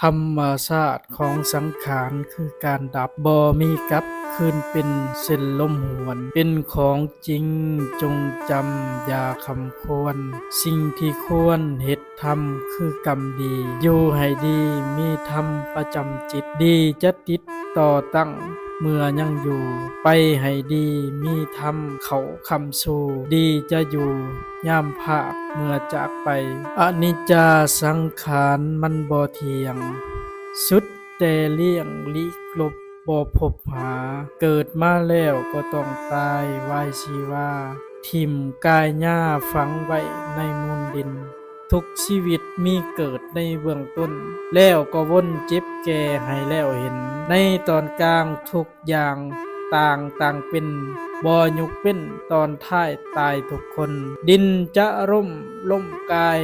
ທຳມະຊາດຂອງສັງຂານຄືການດັບ, ບໍ່ມີກັບຄືນເປັນເຊັ່ນລົມຫວນ, ເປັນຂອງຈິງຈົ່ງຈຳຢ່າຄຳຄວນ, ສິ່ງທີ່ຄວນເຮັດ ທຳຄືກຳດີ, ຢູ່ໃຫ້ດີ ມີທຳປະຈຳຈິດ, ດີຈະຕິດຕໍ່ຕັ້ງເມື່ອຍັງຢູ່, ໄປໃຫ້ດີ ມີທຳເຂົ້າຄຳສູ່, ດີຈະຢູ່ຍາມພາກເມື່ອຈາກໄປ. ອະນິດຈາສັງຂານມັນບໍ່ທ່ຽງ, ສຸດແຕ່ລ້ຽງຫຼີກຫຼົບບໍ່ພົບຫາ, ເກີດມາແລ້ວກໍຕ້ອງຕາຍວາຍຊີວາ, ຖິ້ມກາຍຍາຝັງໄວ້ໃນມູນດິນ. ທຸກຊີວິດມີເກີດໃນເບື້ອງຕົ້ນ, ແລ້ວກໍວົນເຈັບແກ່ໃຫ້ແລ້ວເຫັນ. ໃນຕອນກາງທຸກຢ່າງຕ່າງຕ່າງເປັນ, ບໍ່ຍົກເວັ້ນຕອນທ້າຍຕາຍທຸກຄົນ. ດິນຈະລົ້ມລົ້ມກາຍ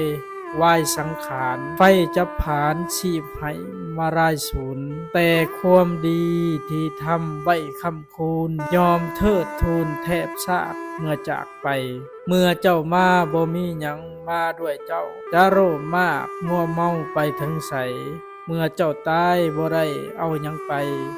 ວາຍສັງຂານ, ໄຟຈະຜານຊີບໃຫ້ມາລາຍສູນ, ແຕ່ຄວາມດີທີ່ທຳໄວ້ຄ້ຳ ຄູນ ຍອມເທີດທູນແທບຊາດເມື່ອຈາກໄປ. ເມື່ອເຈົ້າມາບໍ່ມີຫຍັງມາດ້ວຍເຈົ້າ, ຈະໂລບມາກມົວເມົາໄປເຖິງໃສ? ເມື່ອເຈົ້າຕາຍບໍ່ໄດ້ເອົາຫຍັງໄປ,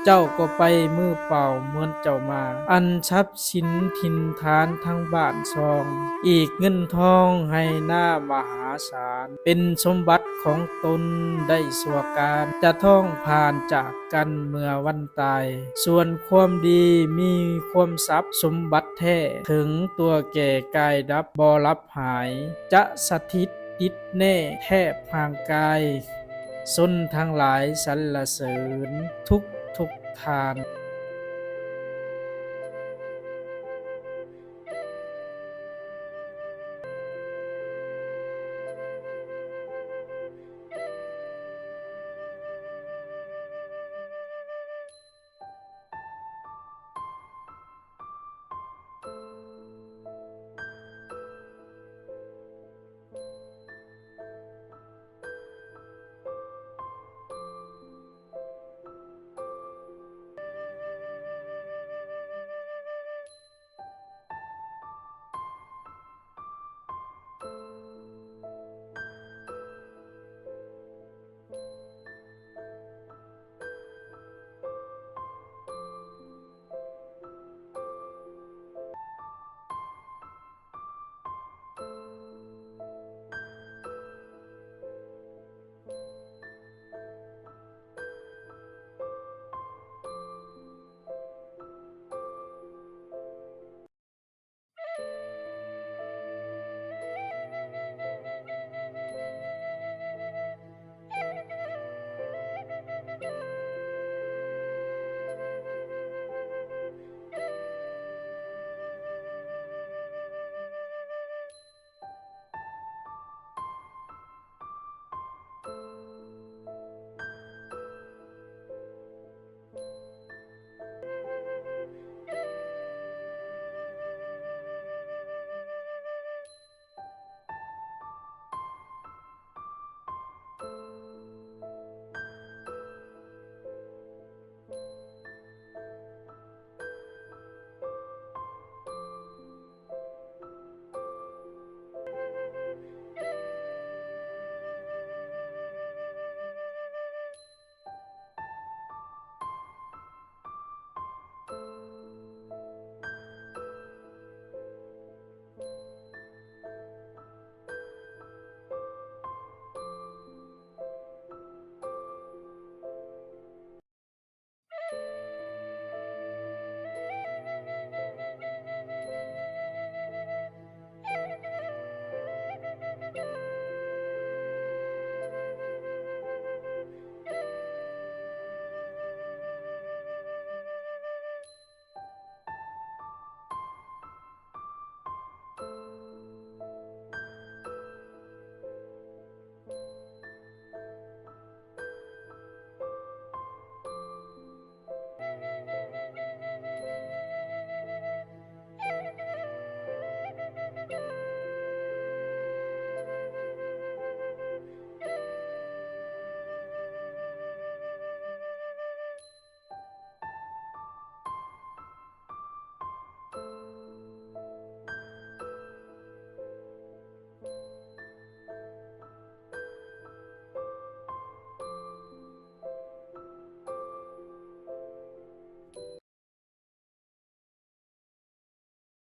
ເຈົ້າກໍໄປມືເປົ່າເໝືອນເຈົ້າມາ. ອັນຊັບສິນຖິ່ນຖານທັງບ້ານຊ່ອງ, ອີກເງິນທອງໄຮ່ນາມະຫາສານ, ເປັນສົມບັດຂອງຕົນໄດ້ຊົ່ວການ, ຈະທອງຜ່ານຈາກ ກັນເມື່ອວັນຕາຍ. ສ່ວນຄວາມດີມີຄວາມສັບສົມບັດແທ້, ເຖິງຕົວແກ່ກາຍດັບບໍ່ຫຼັບຫາຍ, ຈະສະຖິດຕິດແນແທບຮ່າງກາຍ. ຊົນທັງຫຼາຍສັນລະເສີນທຸກທຸກທ່ານ,